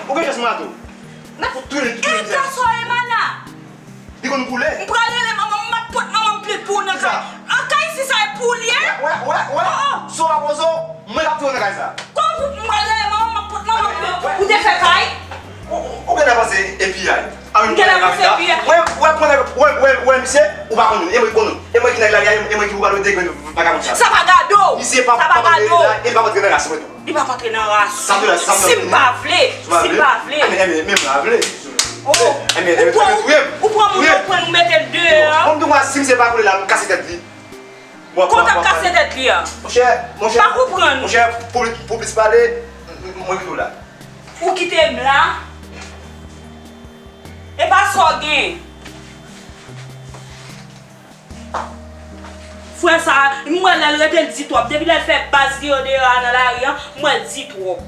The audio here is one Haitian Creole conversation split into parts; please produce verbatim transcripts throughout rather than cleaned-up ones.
Ou gen chans mwen atò. N ap fout touye li, touye li. E gason e mana. Li konn boule. M pral rele manman m, m ap pot manman m plent pou ou nan kay. An kay si sa e pou li ye. Wè, wè, wè. Si w pa poze w, mwen k ap touye w nan kay sa. Kòman pou m pral rele manman m, m ap pot manman m plent pou ou te fè kay? Ou, ou, ou genlè panse epi a. M genlè panse epi a. Wè, wè, wè, wè, wè, misye, ou pa konnen. E mwen ki konnen. E mwen ki nèg la, e mwen ki pou pale de grenn vagabon sa. Sa pa gade w. Misye pa, pa antre la, e pa antre nan ras mwen tou. Li p ap antre nan ras ou. Si m pa vle, si m pa vle. Enben, enben, men m pa vle. Oh, ou pran, ou pran moun nan, ou pran nou mete l deyò. Bon, m di w, si misye pa vle la, m kase tèt li. Kòman w t ap kase tèt li a? Monchè, monchè, pa konprann. Monchè, pou plis, pou plis pale, m, m, mwen kite w la. Ou kite m la? E pa sa w gen. Frè sa a, m wè lè l rete l di twòp. Depi lè l fè baz li yo deyò a nan lari an, m wè l di twòp.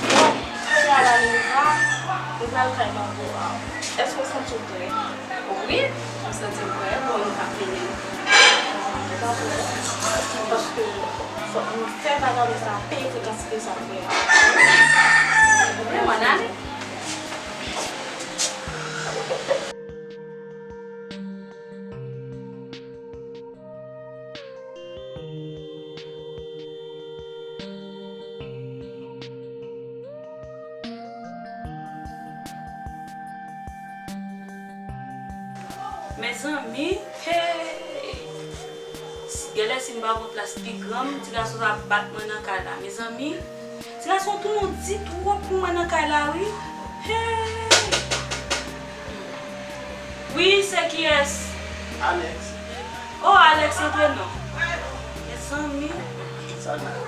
Bon, kounye a la, Niniva, nou pral kay mango a. Èske w santi w prè? Wi, m santi m prè, bon, nou ka fini. Paske fòk nou fè bagay sa, peye kantite sa frè. Wi, m ann ale. Mezanmi, hey! Genlè si m pa pran plas pi gran, ti gason sa ap bat mwen nan kay la. Mezanmi, ti gason tounen w di twòp pou mwen nan kay la, wi. Hey! Wi, se kiyès? Alex. Oh, Alex, antre non. Mezanmi. Salut.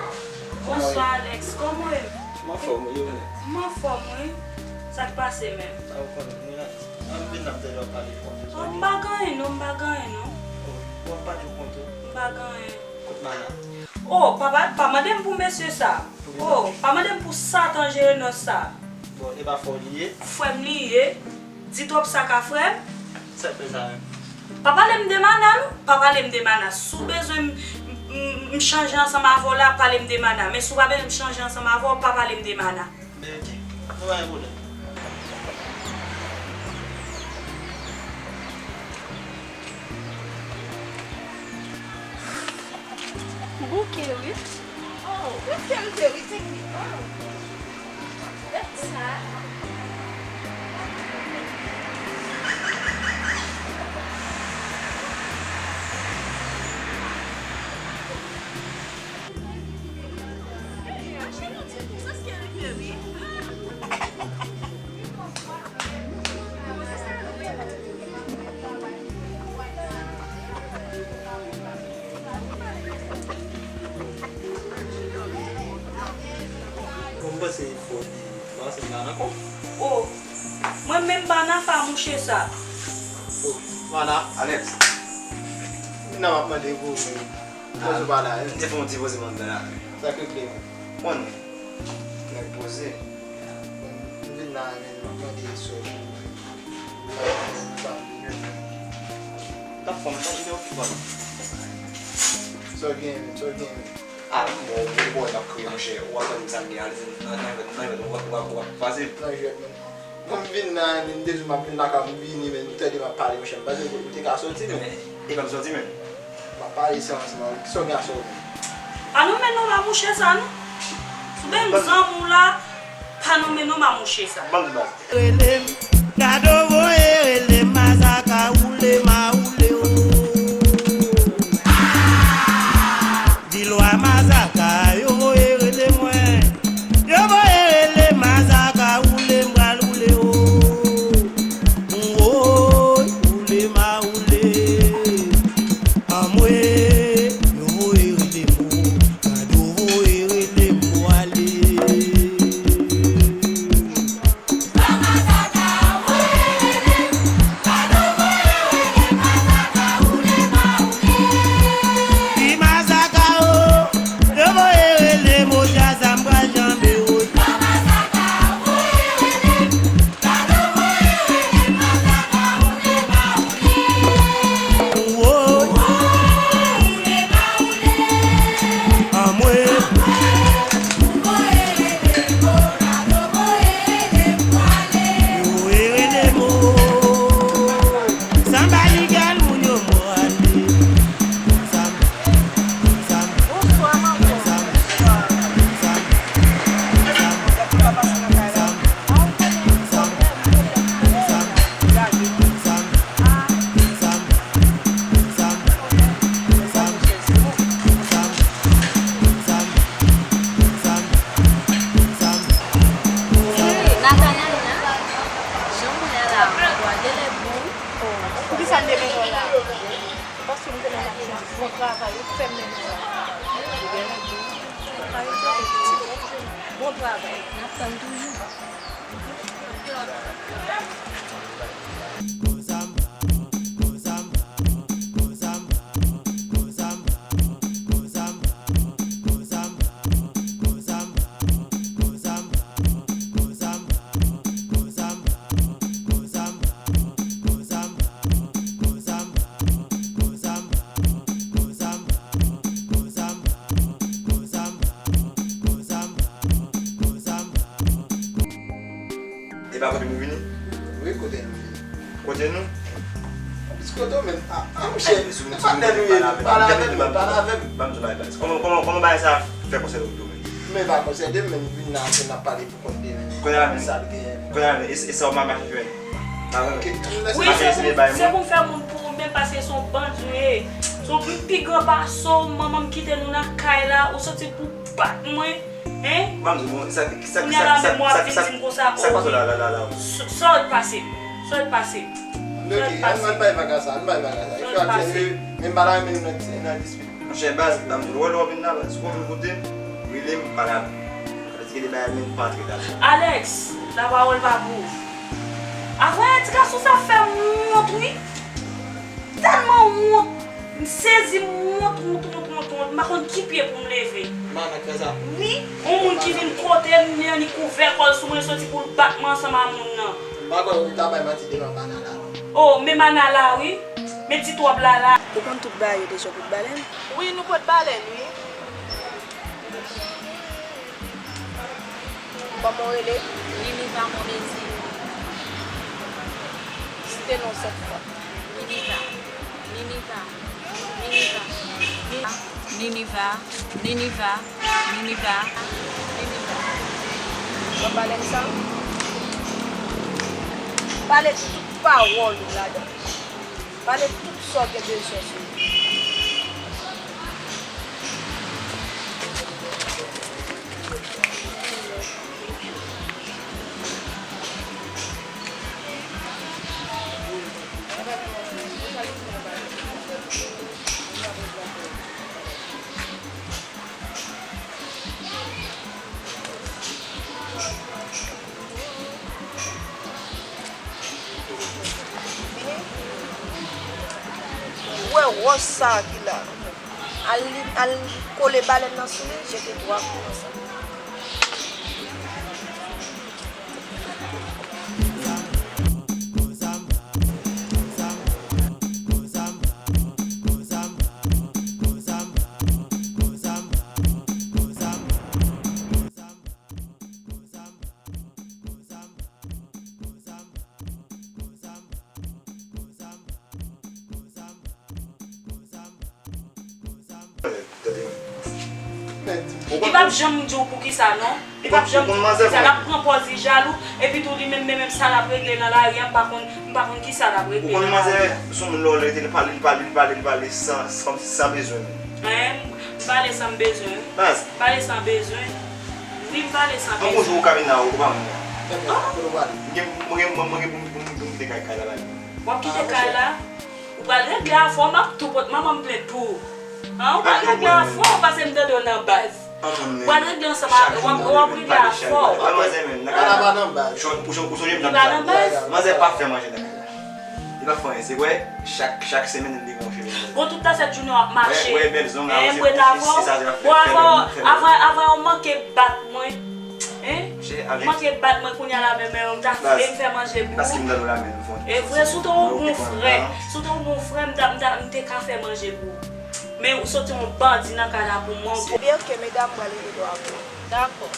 Bonswa, Alex. Kòman w ye? M anfòm, wi, ou menm? M anfòm, wi. Sa k pase menm? Sa ou konnen, mwen la. An vin ap tande w ap pale fò. Oh, m pa gen anyen non, m pa gen anyen non. Oh, w ap pale w konte. M pa gen anyen. Kot Mana? Oh, papa, pa mande m pou mesye sa. Oh, pa mande m pou Satan Jerenòs sa. Bon, e pa frè w li ye? Frè m li ye. Di twòp sa ka frè m. Sa k fè sa menm? Pa pale m de Mana non. Pa pale m de Mana. Si w bezwen m, m, m, m chanje ansanm avè w la, pale m de Mana. Men si w pa bezwen m chanje ansanm avè w, pa pale m de Mana. Men oke. Nou pa gen pwoblèm. Bouke wi. Oh, prèske m te wi, te wi. Oh. Gad sa. Bon, m panse fò li, m panse m pa nan kò. Oh, mwen menm m pa nan afa mouche sa. Oh, Mana. Alex. Vin la m ap mande pou ou. Poze w pa la, wi. M te fè yon ti poze m anndan la. Sa k regle menm? Bon, nèg poze. M vin la, men m ap mande sou. Sa m vin yo. T ap fè m tande w ki bon. Sa w gen menm, sa w gen menm. Ah, bon, bon, bon, n ap kriye, monchè. Ou ap tande sa k gen, ale, nan, nan, nan, nan, w ap, w ap, w ap pase. Nan jwèt menm. Bon, m vin la, men m te di w m ap vin lakay ou, m vini, men ou tande m ap pale, monchè, m panse ou te ka soti, men. Men, e pa m soti, men. M ap pale san, san, san gason. Pa nonmen non ba mouche sa, non. Si w gen zanmi w la, pa nonmen non ba mouche sa. Ban m di baz. Rele m, gade w voye rele m, mazaka woule, ma woule, o. Vilwa mazaka, yo voye rele mwen. Yo voye rele mazaka, woule m pral woule, o. Woy, woule ma woule. Anmwe, yo voye rele m, o. Gade yo voye rele m, o, ale. Bon travay, ou fè m menm jan. Bon travay. N ap tann toujou. E pa kote m vini? Wi, kote nou vini. Kote nou? Anplis kote w menm. A, a, monchè, e patnè nou ye, pale avè m, pale avè m. Ban m di w bagay, baz. Kòman, kòman, kòman bagay sa fè konsène w tou menm? Men pa konsène m, men vin la, se n ap pale pou kont li menm. Kounye a la menm, sa l genyen. Kounye a la menm, e, e sa w pa mache jwenn. Wi, se pou, se pou m fè moun pou ou menm, paske se yon bandi w ye. Se yon pi gran pase w, manman m kite nou nan kay la, ou soti pou bat mwen. Hein? Ban m di w, bon, sa, sa, kounye a la menm w ap vin di m konsa, sa, oh, sa, wi. La, la, la, la. S-, sa w t pase m? Sa w t pase m? Sa w t pase m? Ann bay vaga sa, ann bay vaga sa. Sa w t pase m? Men m pa ta renmen nou nan, nan dispit. Monchè, baz, ban m di w, lè w vin la, baz, si w vin kote m, rele m, pale avè m. Paske de bagay menm pa antre ladan. Alex, lapawòl pa pou ou. Avè ti gason sa fè m wont, wi. Tèlman wont. M sezi, m wont, wont, wont, wont, wont. M pa konn ki pye pou m leve. Mana fè sa. Wi, yon moun ki vin kote m, li annik ouvè kò l sou mwen, li soti pou l bat mwen ansanm a moun nan. M pa kwè ou ta bay manti devan Mana la, non. Oh, men Mana la, wi. Men ti twòp la, la. Ou konn tout bagay yo deja, ou pot balèn? Wi, nou pot balèn, wi. Kòman w rele? Niniva Mondésir. Site non w sèt fwa. Niniva. Niniva. Niniva. Niniva. Niniva. Niniva. Niniva. Niniva. W ap pale m sa? Pale tout pawòl ou ladan. Pale tout sa w gen bezwen sou li. Ou wè wòch sa a ki la? Al li, al kole balèn nan sou li, jete twa kou konsa. Li p ap janm di w poukisa non. Li p ap janm di w poukisa. L ap pran pòz li jalou. Epi tou li menm, menm, menm sa l ap regle nan lari a, m pa konn, m pa konn kisa l ap regle nan lari a. Ou konn manzè, se yon moun lè w rete, li pale, li pale, li pale, li pale san, kòmsi san bezwen. Hein? M pale san m bezwen. Baz. M pale san bezwen. Wi, m pale san bezwen. Yon jou ou ka vin la, ou pa mwen. Kote w prale? Mwen gen, mwen gen, mwen gen pou m, pou m, pou m kite kay, kay la ba li. W ap kite kay la? Ou pral regle afè w, m ap tou pot manman m plent pou ou. Hein, ou pral regle afè w, paske m tande w nan baz. Ou pral regle ansanm avè, w ap, w ap regle afè w. Manzè menm, nan kay la. Ou sonje m t ap di sa. Manzè pa fè manje nan kay la. Li pa fè anyen, se vre, chak, chak semèn li gen yon cheve. Bon, tout tan sèt jounen w ap mache. Wè, wè, bèl zong, hein, m ret avè w. Bon, avan, avan, avan w manke bat mwen. Hein? Manke bat mwen kounye a la menm, menm, m ta vle m fè manje pou ou. E vre, si w te yon bon frè, si w te yon bon frè, m ta, m ta, m te ka fè manje pou ou. Men ou soti yon bandi nan kay la pou mwen. Ebyen, ok, medam, m pral rele dwa pou ou. Dakò.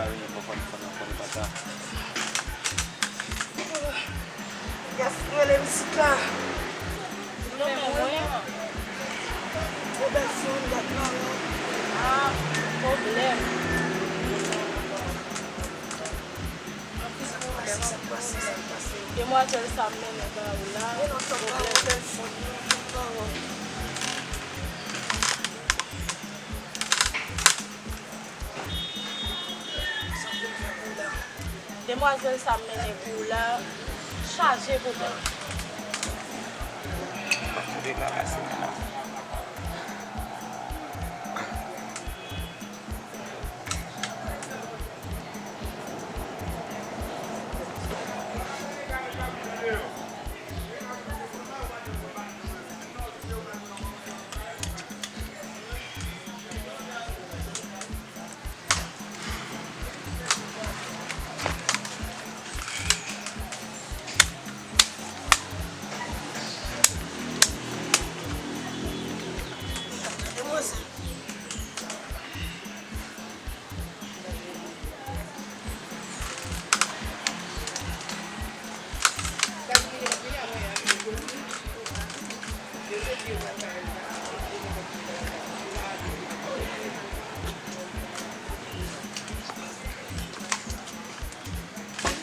Sa vini pran fòn fòn nan fòn pata. Yas rele m sika. Non, men mwen. Ou bèl fanm, dat nan men. Ah, pwoblèm. Anpil pwoblèm, anpil pwoblèm. Demwazèl sa m mennen ba ou la, pwoblèm. Demwazèl sa m mennen pou ou la, chaje pwoblèm.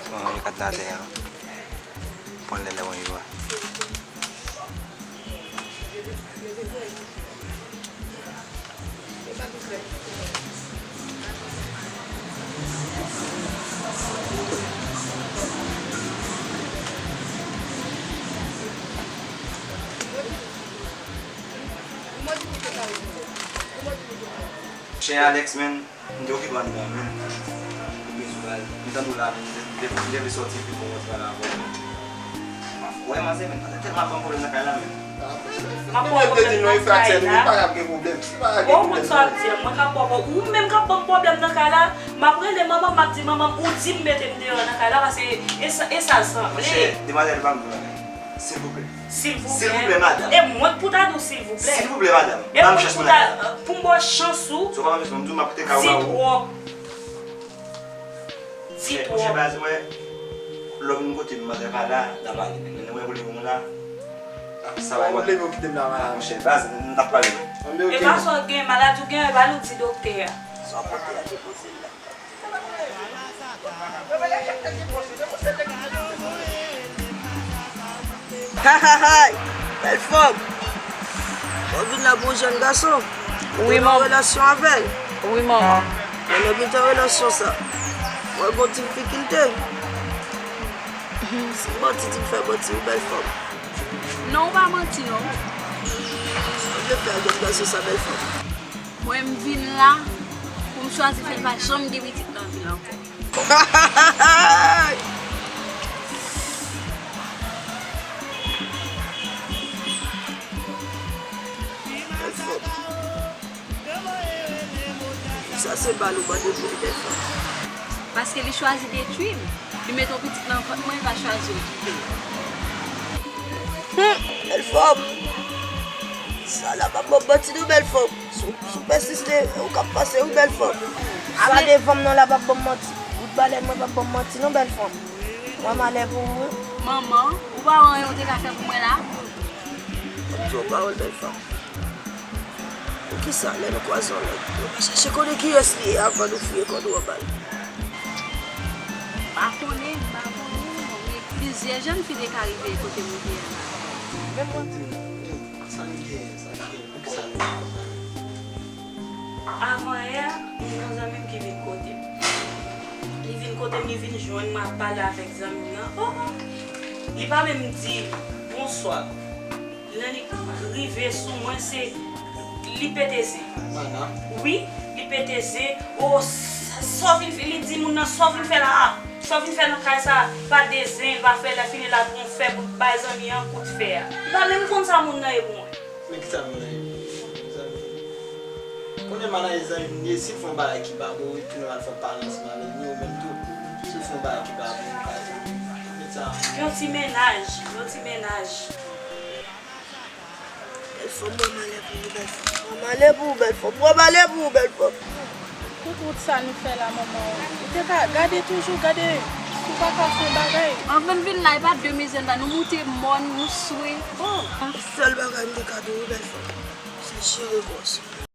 Bon, yo kat atè a. Pran lè lè mwen yo a. Chen Alex, men. M te okipe anndan, men. M bezwen al. M tande w la, men. M te, m te, m te vle sòti epi pou m rantre la avè w. Wè, manzè, men, manzè tèlman ap ban m pwoblèm nan kay la, men. M ap ban w pwoblèm nan kay la. Ou konn sa w ap di a, mwen k ap ban w pwoblèm. Ou menm k ap ban m pwoblèm nan kay la, m ap rele manman m, m ap di, "Manman m, ou di m mete m deyò nan kay la, paske e sa, e sa l sanble." Monchè, demwazèl, ban m di w bagay. Silvouplè. Silvouplè. Silvouplè, madanm. E mwen k pou ta di w silvouplè. Silvouplè, madanm. E mwen k pou ta, pou m ba w chans ou. Sa w pa ban m chans, mwen m di w m ap kite kay ou ba ou. Di twòp. Di twòp. Monchè, baz, wè, lè w vin kote m, manzè pa la, n a pale. Men lè mwen vle moun la, sa va. Ou leve w kite m la, monchè, baz, n ap pale. E pa sa w gen, maladi w gen, e pa nou di doktè a. Sa w pote a, depoze l la. Hay, hay, hay! Bèl fanm! Ou vin la pou yon jèn gason? Wi, manman. Ou te nan relasyon avè l? Wi, manman. Pandan w te nan relasyon sa, ou wè gen difikilte? Se manti di m fè manti, wi, bèl fanm. Non, ou pa manti, non. Sa w vle fè ak jèn gason sa, bèl fanm? Mwen, m vin la pou m chwazi fè l pa janm gen pitit nan vi l ankò. Sa se bal ou mande pou li, bèl fanm. Paske li chwazi detwi m. Li mete yon pitit nan vant mwen, li pa chwazi l kite m. Hmm, bèl fanm. Sa la p ap ban m manti non, bèl fanm. Si w, si w pèsiste, ou k ap pase wi, bèl fanm. Sa devan m nan la p ap ban m manti. Bout balèn mwen p ap ban m manti non, bèl fanm. Mwen malè pou ou wi. Manman, ou pa wè anyen ou te ka fè pou mwen la? M ap di w yon pawòl, bèl fanm. Poukisa lè nou kwaze yon nèg, nou pa chèche konnen kiyès li ye avan nou fouye kò nou anba l? M pa konnen, m pa konnen, men plizyè jèn fi te ka rive kote m ye a la. Men mwen di nou, sa n gen, sa n gen, poukisa nou fè konsa? Avan yè, yon zanmi m ki vin kote m. Li vin kote m, li vin jwenn mwen ap pale avèk zanmi m nan. Oh, oh. Li pa menm di bonswa. Lè li rive sou mwen, se li pete zen. Mana. Wi, li pete zen. Oh, sa, sa w vin fè, li di moun nan, "Sa w vin fè la a? Sa w vin fè nan kay sa a? Pa de zen, pa fè lè fini la pou w fè pou bay zanmi an kout fè a." Li pa menm konn sa moun nan ye pou mwen. Men kisa moun nan ye? Zanmi. Konnen manaj zanmi m ye, si l fè yon bagay ki pa bon, epi nou al fè palans ansanm avè l, ni ou menm tou. Si l fè yon bagay ki pa bon, ou ka di l. Men sa. Yon ti mennaj, yon ti mennaj. Bèl fanm, mwen malè pou ou, bèl fanm. Mwen malè pou ou, bèl fanm. Mwen malè pou ou, bèl fanm. Tout wout sa nou fè la, manman, ou te ka gade toujou, gade si w pa ka fè bagay. Anvan n vin la, e pa de mizè n ba, nou moute mòn, nou swe. Oh, sèl bagay m te ka di w, wi, bèl fanm, se jere gwòs ou.